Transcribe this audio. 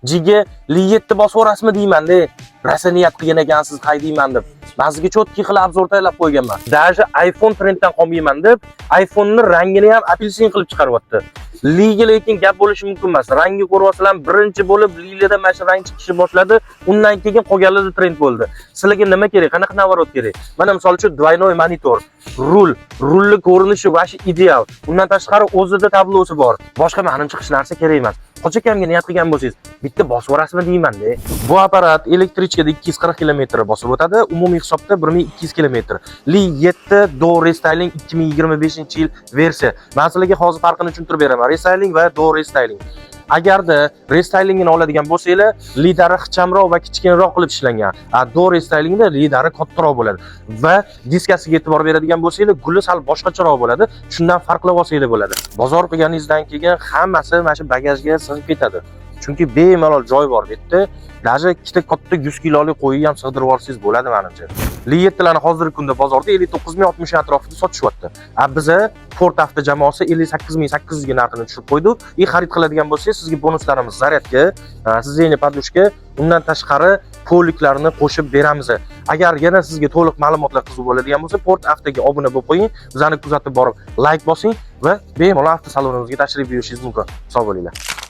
Jiga Li 7 bosib yuborasizmi deyman-da. Rosa niyat qilgan ekansiz, haydayman deb. Men sizga чёткий qilib обзор tayyorlab qo'yganman. Даже iPhone trenddan qolmayman deb, iPhone'ni rangini ham apelsin qilib chiqaryapti. Liga lekin gap bo'lishi mumkin emas. Rangi ko'ryapsizlar, birinchi bo'lib Lilida mana shu rang chiqishni boshladi. Undan keyin qolganlarda trend bo'ldi. Sizlarga nima kerak? Qanaqa наворот kerak? Mana misol uchun двойной monitor, rul, rulni ko'rinishi вообще ideal. Undan tashqari o'zida tablosi bor. Boshqa manimcha hech narsa kerak emas. Hoji akamga niyat qilgan bo'lsangiz, bitta bosib yuborasizmi deyman-da. Bu apparat электричка da 240 km bosib o'tadi, umumiy hisobda 1200 km. Li 7 Do Restyling 2025-yil versiya. Men sizlarga hozir farqini tushuntirib beraman. Restyling va Do Restyling. Agarda restylingini oladigan bo'lsanglar, lidari ixchamroq va kichkinaroq qilib ishlangan. A do restylingda lidari kattaroq bo'ladi. Va diskasiga e'tibor beradigan bo'lsanglar, guli sal boshqacharoq bo'ladi. Shundan farqlab olsanglar bo'ladi. Bozor qilganingizdan keyin hammasi mana shu bagajga sig'ib ketadi. Chunki bemalol joy bor bu yerda. Даже ikkita katta 100 kilolik qo'yni ham sig'dirib olsangiz bo'ladi menimcha. Li 7larni hozirgi kunda bozorda 59 ming 60 atrofida sotishyapti. A biza Port Avto jamoasi 58 800 ga narxini tushirib qo'ydik. И xarid qiladigan bo'lsangiz, sizga bonuslarimiz зарядка, сиденье подушка, undan tashqari полик larni qo'shib beramiz. Agar yana sizga to'liq ma'lumotlar qiziq bo'ladigan bo'lsa, Port Avtoga obuna bo'lib qo'ying, bizani kuzatib borib, layk bosing va bemalol avtosalonimizga tashrif buyurishingiz mumkin. Sog' bo'linglar.